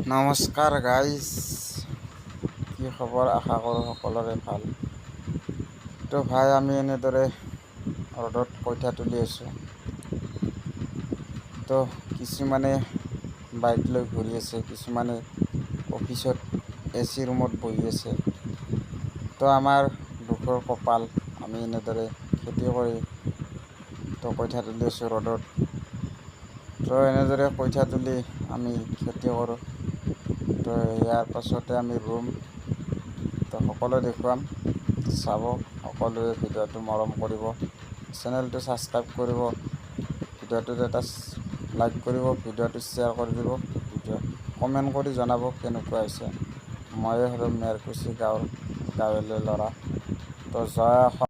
নমস্কাৰ গাইজ, কি খবৰ? আশা কৰোঁ সকলোৰে ভাল। তো ভাই, আমি এনেদৰে ৰ'দত কঠীয়া তুলি আছোঁ। তো কিছুমানে বাইক লৈ ঘূৰি আছে, কিছুমানে অফিচত এ চি ৰুমত বহি আছে। তো আমাৰ দুখৰ কপাল, আমি এনেদৰে খেতি কৰি তো কঠীয়া তুলি আছোঁ ৰ'দত। তো এনেদৰে কঠীয়া তুলি আমি খেতি কৰোঁ। তো ইয়াৰ পাছতে আমি ৰুম। তো সকলোৱে দেখুৱাম, চাব সকলোৱে, ভিডিঅ'টো মৰম কৰিব, চেনেলটো ছাবস্ক্ৰাইব কৰিব, ভিডিঅ'টোত এটা লাইক কৰিব, ভিডিঅ'টো শ্বেয়াৰ কৰি দিব, ভিডিঅ' কমেণ্ট কৰি জনাব কেনেকুৱা হৈছে। মই হ'লোঁ মেৰকুচি গাঁৱৰ গাঁৱলীয়া ল'ৰা। তো জয় অসম।